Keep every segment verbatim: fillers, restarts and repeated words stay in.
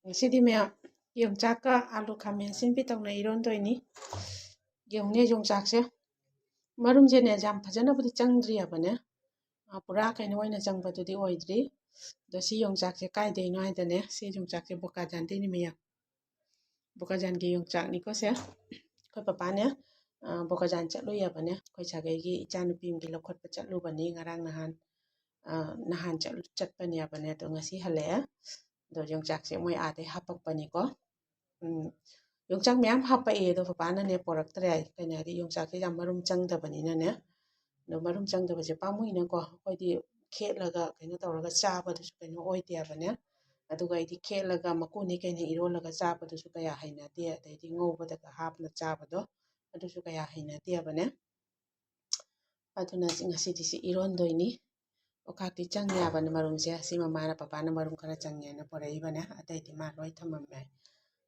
ꯉꯁꯤꯗꯤ ꯃꯌꯥꯝ ꯌꯣꯡꯆꯥꯛꯀ ꯑꯥꯂꯨ ꯈꯥꯃꯦꯟ ꯑꯁꯤꯟꯕꯤ ꯇꯧꯅ ꯏꯔꯣꯟꯗꯣꯏꯅꯤ꯫ ꯌꯦꯡꯉꯨꯅꯦ, ꯌꯣꯡꯆꯥꯛꯁꯦ ꯃꯔꯨꯝꯁꯦꯅꯦ ꯌꯥꯝ ꯐꯖꯅꯕꯨꯗꯤ ꯆꯪꯗ꯭ꯔꯤꯑꯕꯅꯦ꯫ ꯑ, ꯄꯨꯔꯥ ꯀꯩꯅꯣ ꯑꯣꯏꯅ ꯆꯪꯕꯗꯨꯗꯤ ꯑꯣꯏꯗ꯭ꯔꯤ꯫ ꯑꯗꯣ ꯁꯤ ꯌꯣꯡꯆꯥꯛꯁꯦ ꯀꯥꯏꯗꯩꯅꯣ ꯍꯥꯏꯗꯅꯦ, ꯁꯤ ꯌꯣꯡꯆꯥꯛꯁꯦ ꯕꯣꯀꯥꯖꯥꯟꯗꯩꯅꯤ ꯃꯌꯥꯝ꯫ ꯕꯣꯀꯥꯖꯥꯟꯒꯤ ꯌꯣꯡꯆꯥꯛꯅꯤꯀꯣ ꯁꯦ꯫ ꯑꯩꯈꯣꯏ ꯄꯄꯥꯅꯦ, ꯑ, ꯕꯣꯀꯥꯖꯥꯟ ꯆꯠꯂꯨꯏꯑꯕꯅꯦ꯫ ꯑꯩꯈꯣꯏ ꯁꯥꯒꯩꯒꯤ ꯏꯆꯥꯅꯨꯄꯤ ꯑꯃꯒꯤ ꯂꯧꯈꯠꯄ ꯆꯠꯂꯨꯕꯅꯤ ꯉꯔꯥꯡ ꯅꯍꯥꯟ꯫ ꯑ, ꯅꯍꯥꯟ ꯆꯠꯂꯨ-, ꯆꯠꯄꯅꯦꯕꯅꯦ, ꯑꯗꯣ ꯉꯁꯤ ꯍꯜꯂꯛꯑꯦ꯫ ꯑꯗꯣ ꯌꯣꯡꯆꯥꯛꯁꯦ ꯃꯣꯏ ꯑꯥꯗꯩ ꯍꯥꯄꯛꯄꯅꯤꯀꯣ꯫ ꯎꯝ, ꯌꯣꯡꯆꯥꯛ ꯃꯌꯥꯝ ꯍꯥꯄꯛꯑꯦ, ꯑꯗꯣ ꯄꯄꯥꯅꯅꯦ ꯄꯣꯔꯛꯇ꯭ꯔꯦ꯫ ꯀꯩꯅꯣ ꯍꯥꯏꯗꯤ ꯌꯣꯡꯆꯥꯛꯁꯦ ꯌꯥꯝ ꯃꯔꯨꯝ ꯆꯪꯗꯕꯅꯤꯅꯅꯦ꯫ ꯑꯗꯣ ꯃꯔꯨꯝ ꯆꯪꯗꯕꯁꯦ ꯄꯥꯝꯃꯨꯏꯅꯀꯣ꯫ ꯑꯩꯈꯣꯏꯗꯤ ꯈꯦꯠꯂꯒ ꯀꯩꯅꯣ ꯇꯧꯔꯒ ꯆꯥꯕꯗꯨꯁꯨ ꯀꯩꯅꯣ ꯑꯣꯏꯗꯦꯕꯅꯦ꯫ ꯑꯗꯨꯒ ꯑꯩꯗꯤ ꯈꯦꯠꯂꯒ ꯃꯀꯨꯅꯦ ꯀꯩꯅꯦ ꯏꯔꯣꯜꯂꯒ ꯆꯥꯕꯗꯨꯁꯨ ꯀꯌꯥ ꯍꯩꯅꯗꯦ꯫ ꯑꯗꯩꯗꯤ ꯉꯧꯕꯗꯒ ꯍꯥꯞꯅ ꯆꯥꯕꯗꯣ, ꯑꯗꯨꯁꯨ ꯀꯌꯥ ꯍꯩꯅꯗꯦꯕꯅꯦ꯫ ꯑꯗꯨꯅ ꯁꯤ, ꯉꯁꯤꯗꯤ ꯁꯤ ꯏꯔꯣꯟꯗꯣꯏꯅꯤ꯫ ꯑꯣꯈꯥꯛꯇꯤ ꯆꯪꯉꯦ ꯍꯥꯏꯕꯅꯦ ꯃꯔꯨꯝꯁꯦ꯫ ꯁꯤ ꯃꯃꯥꯅ, ꯄꯄꯥꯅ ꯃꯔꯨꯝ ꯈꯔ ꯆꯪꯉꯦꯅ ꯄꯨꯔꯛꯏꯕꯅꯦ꯫ ꯑꯇꯩꯗꯤ ꯃꯥ ꯂꯣꯏ ꯊꯝꯃꯝꯃꯦ꯫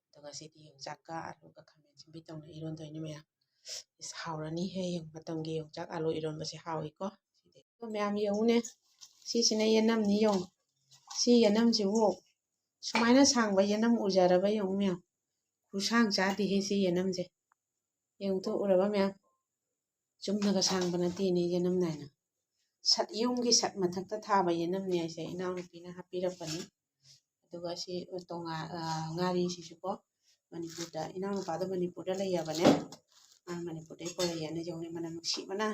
ꯑꯗꯣ ꯉꯁꯤꯗꯤ ꯌꯣꯡꯆꯥꯛꯀ ꯑꯥꯂꯨꯒ ꯈꯥꯃꯦꯟ ꯑꯁꯤꯟꯕꯤ ꯇꯧꯅ ꯏꯔꯣꯟꯗꯣꯏꯅꯤ ꯃꯌꯥꯝ꯫ ꯏꯁ, ꯍꯥꯎꯔꯅꯤꯍꯦ꯫ ꯃꯇꯝꯒꯤ ꯌꯣꯡꯆꯥꯛ ꯑꯥꯂꯨ ꯏꯔꯣꯟꯕꯁꯦ ꯍꯥꯎꯏꯀꯣ꯫ ꯁꯤꯗꯤ ꯑꯗꯣ ꯃꯌꯥꯝ ꯌꯦꯡꯉꯨꯅꯦ꯫ ꯁꯤꯁꯤꯅ ꯌꯦꯅꯝꯅꯤ ꯌꯦꯡꯉꯨ꯫ ꯁꯤ ꯌꯦꯅꯝꯁꯤꯕꯨ ꯁꯨꯃꯥꯏꯅ ꯁꯥꯡꯕ ꯌꯦꯅꯝ ꯎꯖꯔꯕ ꯌꯦꯡꯉꯨ ꯃꯌꯥꯝ꯫ ꯈꯨꯁꯥꯡ ꯆꯥꯗꯦꯍꯦ ꯁꯤ ꯌꯦꯅꯝꯁꯦ꯫ ꯌꯦꯡꯉꯨꯇꯣ, ꯎꯔꯕ ꯃꯌꯥꯝ? ꯆꯨꯝꯅꯒ ꯁꯥꯡꯕ ꯅꯠꯇꯦꯅꯦ ꯌꯦꯅꯝ ꯅꯥꯏꯅ꯫ ꯁꯠ, ꯌꯨꯝꯒꯤ ꯁꯠ ꯃꯊꯛꯇ ꯊꯥꯕ ꯌꯦꯅꯝꯅꯦ ꯍꯥꯏꯁꯦ, ꯏꯅꯥꯎꯅꯨꯄꯤꯅ ꯍꯥꯞꯄꯤꯔꯛꯄꯅꯤ꯫ ꯑꯗꯨꯒ ꯁꯤ ꯇꯣꯉꯥꯟ, ꯑ, ꯉꯥꯔꯤꯁꯤꯁꯨꯀꯣ, ꯃꯅꯤꯄꯨꯔꯗ, ꯏꯅꯥꯎꯅꯨꯄꯥꯗꯣ ꯃꯅꯤꯄꯨꯔꯗ ꯂꯩꯌꯦꯕꯅꯦ꯫ ꯃꯥꯅ ꯃꯅꯤꯄꯨꯔꯗꯩ ꯄꯨꯔꯛꯑꯦꯅ ꯌꯦꯡꯉꯨꯅꯦ, ꯃꯅꯝ ꯅꯨꯡꯁꯤꯕꯅ꯫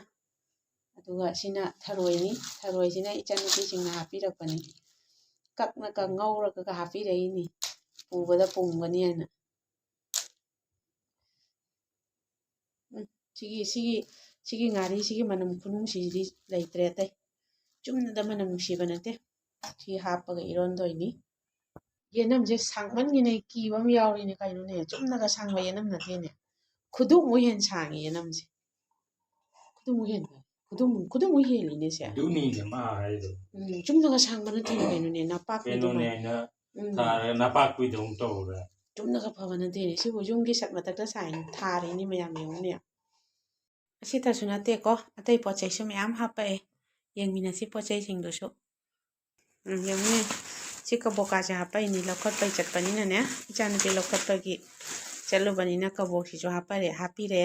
ꯑꯗꯨꯒ ꯁꯤꯅ ꯊꯔꯣꯏꯅꯤ꯫ ꯊꯔꯣꯏꯁꯤꯅ ꯏꯆꯟꯅꯨꯄꯤꯁꯤꯡꯅ ꯍꯥꯞꯄꯤꯔꯛꯄꯅꯤ꯫ ꯀꯛꯅꯒ ꯉꯧꯔꯒ ꯍꯥꯞꯄꯤꯔꯛꯏꯅꯤ, ꯄꯨꯕꯗ ꯄꯨꯝꯒꯅꯤ ꯍꯥꯏꯅ꯫ ꯎꯝ, ꯁꯤꯒꯤ, ꯁꯤꯒꯤ, ꯁꯤꯒꯤ ꯉꯥꯔꯤꯁꯤꯒꯤ ꯃꯅꯝ ꯈꯨꯅꯨꯡꯁꯤꯁꯤꯗꯤ ꯂꯩꯇ꯭ꯔꯦ ꯑꯇꯩ꯫ ꯆꯨꯝꯅꯗ ꯃꯅꯝ ꯅꯨꯡꯁꯤꯕ ꯅꯠꯇꯦ꯫ ꯁꯤ ꯍꯥꯞꯄꯒ ꯏꯔꯣꯟꯗꯣꯏꯅꯤ꯫ ꯌꯦꯅꯝꯁꯦ ꯁꯥꯡꯃꯟꯒꯤꯅꯦ, ꯀꯤꯕ ꯑꯃ ꯌꯥꯎꯔꯤꯅꯦ ꯀꯩꯅꯣꯅꯦ, ꯆꯨꯝꯅꯒ ꯁꯥꯡꯕ ꯌꯦꯅꯝ ꯅꯠꯇꯦꯅꯦ꯫ ꯈꯨꯗꯨꯞꯃꯨꯛ ꯍꯦꯟꯅ ꯁꯥꯡꯉꯤ ꯌꯦꯅꯝꯁꯦ꯫ ꯈꯨꯗꯨꯞꯃꯨꯛ ꯍꯦꯟꯕ, ꯈꯨꯗꯨꯝ, ꯈꯨꯗꯨꯝꯃꯨꯛ ꯍꯦꯜꯂꯤꯅꯦ ꯁꯦ꯫ ꯑꯗꯨꯅꯤꯅꯦ ꯃꯥ ꯍꯥꯏꯗꯣ꯫ ꯎꯝ, ꯆꯨꯝꯅꯒ ꯁꯥꯡꯕ ꯅꯠꯇꯦꯅꯦ ꯀꯩꯅꯣꯅꯦ, ꯅꯄꯥꯛꯄꯤꯗꯨꯃ꯫ ꯀꯩꯅꯣꯅꯦ ꯍꯥꯏꯅ ꯎꯝ꯫ ꯊꯥꯔꯒ ꯅꯄꯥꯛꯄꯤꯗꯧꯅ ꯇꯧꯔꯦ꯫ ꯆꯨꯝꯅꯒ ꯐꯕ ꯅꯠꯇꯦꯅꯦ꯫ ꯁꯤꯕꯨ ꯌꯨꯝꯒꯤ ꯁꯠ ꯃꯊꯛꯇ ꯁꯥꯏꯅꯤ, ꯊꯥꯔꯤꯅꯤ ꯃꯌꯥꯝ ꯌꯦꯡꯉꯨꯅꯦ꯫ ꯑꯁꯤꯇꯁꯨ ꯅꯠꯇꯦꯀꯣ, ꯑꯇꯩ ꯄꯣꯠ ꯆꯩꯁꯨ ꯃꯌꯥꯝ ꯍꯥꯞꯄꯛꯑꯦ꯫ ꯌꯦꯡꯃꯤꯟꯅꯁꯤ ꯄꯣꯠ ꯆꯩꯁꯤꯡꯗꯨꯁꯨ꯫ ꯎꯝ, ꯌꯦꯡꯉꯨꯅꯦ꯫ ꯁꯤ ꯀꯕꯣꯛꯀꯥꯁꯦ ꯍꯥꯞꯄꯛꯏꯅꯤ, ꯂꯧꯈꯠꯄꯩ ꯆꯠꯄꯅꯤꯅꯅꯦ, ꯏꯆꯥꯅꯨꯄꯤ ꯂꯧꯈꯠꯄꯒꯤ ꯆꯠꯂꯨꯕꯅꯤꯅ ꯀꯕꯣꯛꯁꯤꯁꯨ ꯍꯥꯞꯄꯔꯦ, ꯍꯥꯄꯤꯔꯦ꯫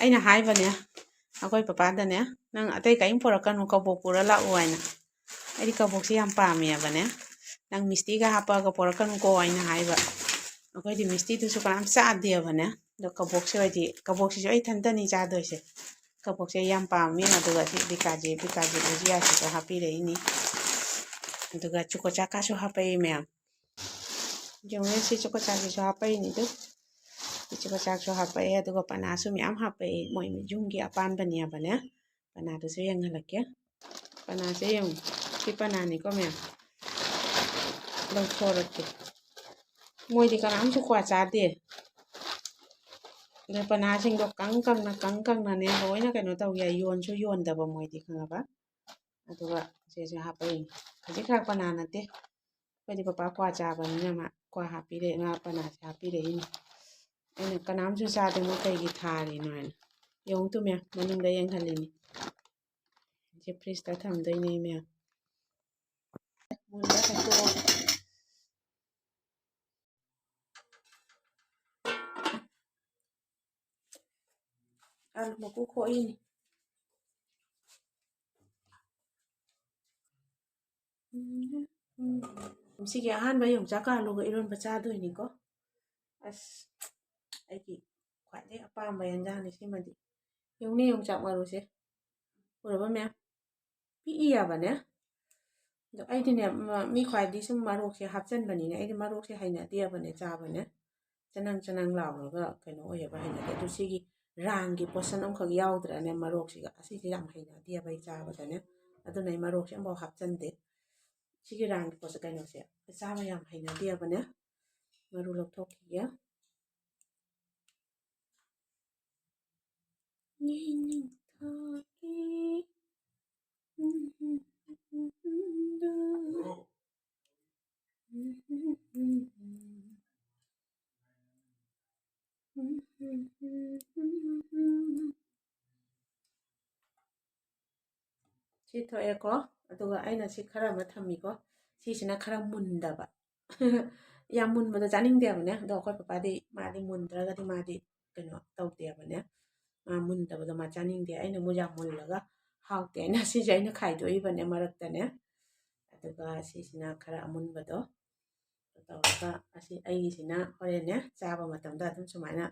ꯑꯩꯅ ꯍꯥꯏꯕꯅꯦ ꯑꯩꯈꯣꯏ ꯄꯄꯥꯗꯅꯦ, "ꯅꯪ ꯑꯇꯩ ꯀꯔꯤꯝ ꯄꯨꯔꯛꯀꯅꯨ, ꯀꯕꯣꯛ ꯄꯨꯔ ꯂꯥꯛꯎ" ꯍꯥꯏꯅ꯫ ꯑꯩꯗꯤ ꯀꯕꯣꯛꯁꯦ ꯌꯥꯝ ꯄꯥꯝꯃꯦꯕꯅꯦ꯫ "ꯅꯪ ꯃꯤꯁꯇꯤꯒ ꯍꯥꯞꯄꯛꯑꯒ ꯄꯨꯔꯛꯀꯅꯨꯀꯣ" ꯍꯥꯏꯅ ꯍꯥꯏꯕ꯫ ꯑꯩꯈꯣꯏꯗꯤ ꯃꯤꯁꯇꯤꯗꯨꯁꯨ ꯀꯅꯥꯝ ꯆꯥꯗꯦꯕꯅꯦ꯫ ꯑꯗꯣ ꯀꯕꯣꯛꯁꯦ ꯑꯣꯏꯗꯤ, ꯀꯕꯣꯛꯁꯤꯁꯨ ꯑꯩ ꯏꯊꯟꯇꯅꯤ ꯆꯥꯗꯣꯏꯁꯦ꯫ ꯀꯕꯣꯛꯁꯦ ꯌꯥꯝ ꯄꯥꯝꯃꯤ꯫ ꯑꯗꯨꯒ ꯁꯤ ꯕꯤꯀꯥꯖꯤ, ꯕꯤꯀꯥꯖꯤ ꯕꯨꯖꯤꯌꯥꯁꯤꯁꯨ ꯍꯥꯞꯄꯤꯔꯛꯏꯅꯤ꯫ ꯑꯗꯨꯒ ꯆꯨꯀꯣꯆꯥꯀꯥꯁꯨ ꯍꯥꯞꯄꯛꯏ ꯃꯌꯥꯝ꯫ ꯌꯦꯡꯉꯨꯅꯦ, ꯁꯤ ꯆꯨꯀꯣꯆꯥꯛꯁꯤꯁꯨ ꯍꯥꯞꯄꯛꯏꯅꯤ ꯑꯗꯨ꯫ ꯁꯤ ꯆꯨꯀꯣꯆꯥꯛꯁꯨ ꯍꯥꯞꯄꯛꯑꯦ, ꯑꯗꯨꯒ ꯄꯅꯥꯁꯨ ꯃꯌꯥꯝ ꯍꯥꯞꯄꯛꯑꯦ, ꯃꯣꯏ ꯌꯨꯝꯒꯤ ꯑꯄꯥꯟꯕꯅꯦꯕꯅꯦ꯫ ꯄꯅꯥꯗꯨꯁꯨ ꯌꯦꯡꯍꯜꯂꯛꯀꯦ꯫ ꯄꯅꯥꯁꯦ ꯌꯦꯡꯉꯨ, ꯁꯤ ꯄꯅꯥꯅꯤꯀꯣ ꯃꯌꯥꯝ꯫ ꯂꯧꯊꯣꯔꯛꯀꯦ꯫ ꯃꯣꯏꯗꯤ ꯀꯅꯥꯝꯁꯨ ꯀ꯭ꯋꯥ ꯆꯥꯗꯦ꯫ ꯑꯗ ꯄꯅꯥꯁꯤꯡꯗꯣ ꯀꯪ ꯀꯪꯅ, ꯀꯪ ꯀꯪꯅꯅꯦ ꯂꯣꯏꯅ ꯀꯩꯅꯣ ꯇꯧ ꯌꯥꯏ, ꯌꯣꯟꯁꯨ ꯌꯣꯟꯗꯕ ꯃꯣꯏꯗꯤ, ꯈꯪꯉꯕ? ꯑꯗꯨꯒ ꯁꯤꯁꯨ ꯍꯥꯞꯄꯛꯏꯅꯤ꯫ ꯈꯖꯤꯛ ꯈꯔ ꯄꯅꯥ ꯅꯠꯇꯦ, ꯑꯩꯈꯣꯏꯗꯤ ꯄꯄꯥ ꯀ꯭ꯋꯥ ꯆꯥꯕꯅꯤꯅ ꯃꯥ ꯀ꯭ꯋꯥ ꯍꯥꯞꯄꯤꯔꯛꯑꯦ, ꯃꯥ ꯄꯅꯥꯁꯦ ꯍꯥꯞꯄꯤꯔꯛꯏꯅꯤ꯫ ꯑꯩꯅ, "ꯀꯅꯥꯝꯁꯨ ꯆꯥꯗꯦ, ꯃꯣꯏ ꯀꯩꯒꯤ ꯊꯥꯔꯤꯅꯣ?" ꯍꯥꯏꯅ꯫ ꯌꯦꯡꯉꯨ ꯇꯨ ꯃꯌꯥꯝ, ꯃꯅꯨꯡꯗ ꯌꯦꯡꯍꯜꯂꯤꯅꯤ꯫ ꯁꯤ ꯐ꯭ꯔꯤꯖꯇ ꯊꯝꯗꯣꯏꯅꯦ ꯃꯌꯥꯝ꯫ ꯃꯨꯜꯂꯦ, ꯍꯩꯗꯣꯛꯑꯣ꯫ ꯑꯥꯂꯨ ꯃꯀꯨ ꯈꯣꯛꯏꯅꯤ꯫ ꯎꯝ, ꯁꯤꯒꯤ ꯑꯍꯥꯟꯕ ꯌꯣꯡꯆꯥꯛ ꯀꯥꯂꯨꯒ ꯏꯔꯣꯟꯕ ꯆꯥꯗꯣꯏꯅꯤꯀꯣ꯫ ꯑꯁ, ꯑꯩꯒꯤ ꯈ꯭ꯋꯥꯏꯗꯒꯤ ꯑꯄꯥꯝꯕ ꯌꯦꯟꯖꯥꯡꯅꯤ ꯁꯤꯃꯗꯤ꯫ ꯌꯦꯡꯉꯨꯅꯦ, ꯌꯣꯡꯆꯥꯛ ꯃꯔꯨꯁꯦ꯫ ꯎꯔꯕ ꯃꯌꯥꯝ? ꯄꯤꯛꯏ ꯍꯥꯏꯕꯅꯦ꯫ ꯑꯗꯣ ꯑꯩꯗꯤꯅꯦ, ꯃ-, ꯃꯤ ꯈ꯭ꯋꯥꯏꯗꯤ ꯁꯨꯝ ꯃꯔꯣꯛꯁꯦ ꯍꯥꯞꯆꯟꯕꯅꯤꯅꯦ꯫ ꯑꯩꯗꯤ ꯃꯔꯣꯛꯁꯦ ꯍꯩꯅꯗꯦꯕꯅꯦ ꯆꯥꯕꯅꯦ꯫ ꯆꯅꯪ ꯆꯅꯪ ꯂꯥꯎꯔꯒ ꯀꯩꯅꯣ ꯑꯣꯏꯌꯦꯕ, ꯍꯩꯅꯗꯦ꯫ ꯑꯗꯨ ꯁꯤꯒꯤ ꯔꯥꯡꯒꯤ ꯄꯣꯠꯁꯟ ꯑꯃꯈꯛ ꯌꯥꯎꯗ꯭ꯔꯅꯦ ꯃꯔꯣꯛꯁꯤꯒ, ꯑꯁꯤꯁꯦ ꯌꯥꯝ ꯍꯩꯅꯗꯦꯕ ꯑꯩ ꯆꯥꯕꯗꯅꯦ꯫ ꯑꯗꯨꯅ ꯑꯩ ꯃꯔꯣꯛꯁꯦ ꯑꯃꯐꯥꯎ ꯍꯥꯞꯆꯟꯗꯦ꯫ ꯁꯤꯒꯤ ꯔꯥꯡꯒꯤ ꯄꯣꯠꯁꯦ, ꯀꯩꯅꯣꯁꯦ, ꯆꯥꯕ ꯌꯥꯝ ꯍꯩꯅꯗꯦꯕꯅꯦ꯫ ꯃꯔꯨ ꯂꯧꯊꯣꯛꯈꯤꯒꯦ꯫ ꯌꯦꯡꯅꯤꯡꯊꯥꯒꯤ ꯁꯤ ꯊꯣꯛꯑꯦꯀꯣ꯫ ꯑꯗꯨꯒ ꯑꯩꯅ ꯁꯤ ꯈꯔ ꯑꯃ ꯊꯝꯃꯤꯀꯣ꯫ ꯁꯤꯁꯤꯅ ꯈꯔ ꯃꯨꯟꯗꯕ꯫ ꯌꯥꯝ ꯃꯨꯟꯕꯗꯣ ꯆꯥꯅꯤꯡꯗꯦꯕꯅꯦ꯫ ꯑꯗꯣ ꯑꯩꯈꯣꯏ ꯄꯄꯥꯗꯤ, ꯃꯥꯗꯤ ꯃꯨꯟꯗ꯭ꯔꯒꯗꯤ ꯃꯥꯗꯤ ꯀꯩꯅꯣ ꯇꯧꯗꯦꯕꯅꯦ꯫ ꯃꯥ ꯃꯨꯟꯗꯕꯗꯣ ꯃꯥ ꯆꯥꯅꯤꯡꯗꯦ꯫ ꯑꯩꯅ ꯑꯃꯨꯛ ꯌꯥꯝ ꯃꯨꯜꯂꯒ ꯍꯥꯎꯇꯦ ꯍꯥꯏꯅ ꯁꯤꯁꯦ ꯑꯩꯅ ꯈꯥꯏꯗꯣꯛꯏꯕꯅꯦ ꯃꯔꯛꯇꯅꯦ꯫ ꯑꯗꯨꯒ ꯁꯤꯁꯤꯅ ꯈꯔ ꯑꯃꯨꯟꯕꯗꯣ ꯇꯧꯔꯒ, ꯑꯁꯤ ꯑꯩꯒꯤꯁꯤꯅ ꯍꯣꯔꯦꯟꯅꯦ ꯆꯥꯕ ꯃꯇꯝꯗ ꯑꯗꯨꯝ ꯁꯨꯃꯥꯏꯅ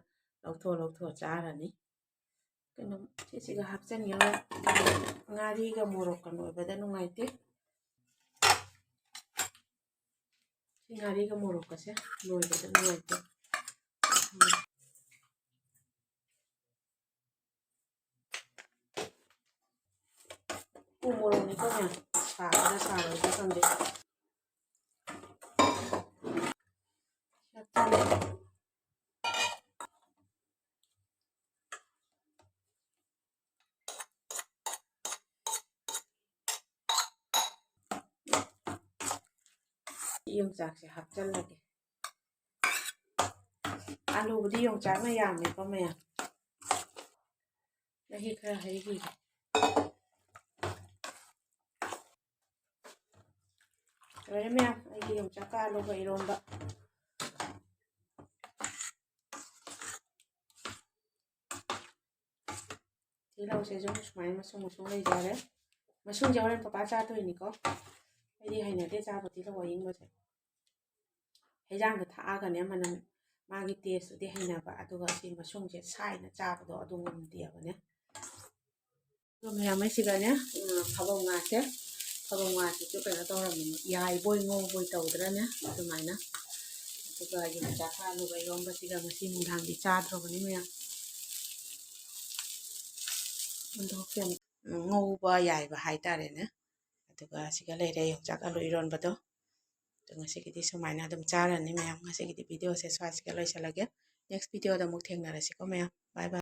ꯂꯧꯊꯣꯛ ꯂꯧꯊꯣꯛꯑ ꯆꯥꯔꯅꯤ꯫ ꯀꯩꯅꯣ, ꯁꯤꯁꯤꯒ ꯍꯥꯞꯆꯤꯟꯒꯦ꯫ ꯉꯥꯔꯤꯒ ꯃꯣꯔꯣꯛꯀ ꯅꯣꯏꯕꯗ ꯅꯨꯡꯉꯥꯏꯇꯦ꯫ ꯁꯤ ꯉꯥꯔꯤꯒ ꯃꯣꯔꯣꯛꯀꯁꯦ ꯅꯣꯏꯕꯗ ꯅꯨꯡꯉꯥꯏꯇꯦ꯫ ꯎ ꯃꯣꯔꯣꯛꯅꯤꯀꯣ ꯃꯌꯥꯝ, ꯁꯥꯒꯗ꯭ꯔꯥ ꯁꯥꯔꯣꯏꯗ꯭ꯔꯥ ꯈꯪꯗꯦ꯫ ꯌꯣꯡꯆꯥꯛꯁꯦ ꯍꯥꯞꯆꯜꯂꯒꯦ꯫ ꯑꯂꯨꯕꯨꯗꯤ ꯌꯣꯡꯆꯥꯛꯅ ꯌꯥꯝꯃꯦꯀꯣ ꯃꯌꯥꯝ꯫ ꯃꯍꯤ ꯈꯔ ꯍꯩꯈꯤꯒꯦ꯫ ꯂꯣꯏꯔꯦ ꯃꯌꯥꯝ, ꯑꯩꯒꯤ ꯌꯣꯡꯆꯥꯛꯀ ꯑꯂꯨꯒ ꯏꯔꯣꯝꯕ꯫ ꯇꯤꯜꯍꯧꯁꯦ ꯁꯨꯝ ꯁꯨꯃꯥꯏꯅ ꯃꯁꯨꯡ ꯃꯁꯨꯡ ꯂꯩꯖꯔꯦ꯫ ꯃꯁꯨꯡꯁꯦ ꯍꯣꯔꯦꯟ ꯄꯄꯥ ꯆꯥꯗꯣꯏꯅꯤꯀꯣ꯫ ꯑꯩꯗꯤ ꯍꯩꯅꯗꯦ ꯆꯥꯕ ꯇꯤꯜꯍꯧ ꯑꯍꯤꯡꯕꯁꯦ꯫ ꯍꯩꯖꯥꯡꯗ ꯊꯥꯛꯑꯒꯅꯦ ꯃꯅꯝ, ꯃꯥꯒꯤ ꯇꯦꯁꯇꯨꯗꯤ ꯍꯩꯅꯕ, ꯑꯗꯨꯒ ꯁꯤ ꯃꯁꯨꯡꯁꯦ ꯁꯥꯏꯅ ꯆꯥꯕꯗꯣ ꯑꯗꯨ ꯉꯝꯗꯦꯕꯅꯦ꯫ ꯑꯗꯣ ꯃꯌꯥꯝ ꯑꯩꯁꯤꯒꯅꯦ, ꯎꯝ, ꯐꯕꯧ ꯉꯥꯁꯦ, ꯐꯕꯧ ꯉꯥꯁꯤꯁꯨ ꯀꯩꯅꯣ ꯇꯧꯔꯝꯃꯤꯅꯦ, ꯌꯥꯏꯕꯣꯏ ꯉꯧꯕꯣꯏ ꯇꯧꯗ꯭ꯔꯅꯦ ꯑꯗꯨꯃꯥꯏꯅ꯫ ꯑꯗꯨꯒ ꯌꯣꯡꯆꯥꯛꯀ ꯑꯂꯨꯒ ꯏꯔꯣꯝꯕꯁꯤꯒ ꯉꯁꯤ ꯅꯨꯡꯗꯥꯡꯗꯤ ꯆꯥꯗ꯭ꯔꯕꯅꯤ ꯃꯌꯥꯝ꯫ ꯑꯗꯣ ꯀꯩꯅꯣ, ꯉꯧꯕ ꯌꯥꯏꯕ ꯍꯥꯏꯇꯥꯔꯦꯅꯦ꯫ ꯑꯗꯨꯒ ꯁꯤꯒ ꯂꯩꯔꯦ ꯌꯣꯡꯆꯥꯛ ꯑꯂꯨ ꯏꯔꯣꯟꯕꯗꯣ꯫ ꯑꯗꯣ ꯉꯁꯤꯒꯤꯗꯤ ꯁꯨꯃꯥꯏꯅ ꯑꯗꯨꯝ ꯆꯥꯔꯅꯤ ꯃꯌꯥꯝ꯫ ꯉꯁꯤꯒꯤꯗꯤ ꯚꯤꯗꯤꯑꯣꯁꯦ ꯁ꯭ꯋꯥꯏꯁꯤꯒ ꯂꯣꯏꯁꯤꯜꯂꯒꯦ꯫ ꯅꯦꯛꯁ ꯚꯤꯗꯤꯑꯣꯗ ꯑꯃꯨꯛ ꯊꯦꯡꯅꯔꯁꯤꯀꯣ ꯃꯌꯥꯝ꯫ ꯕꯥꯏ ꯕꯥꯏ꯫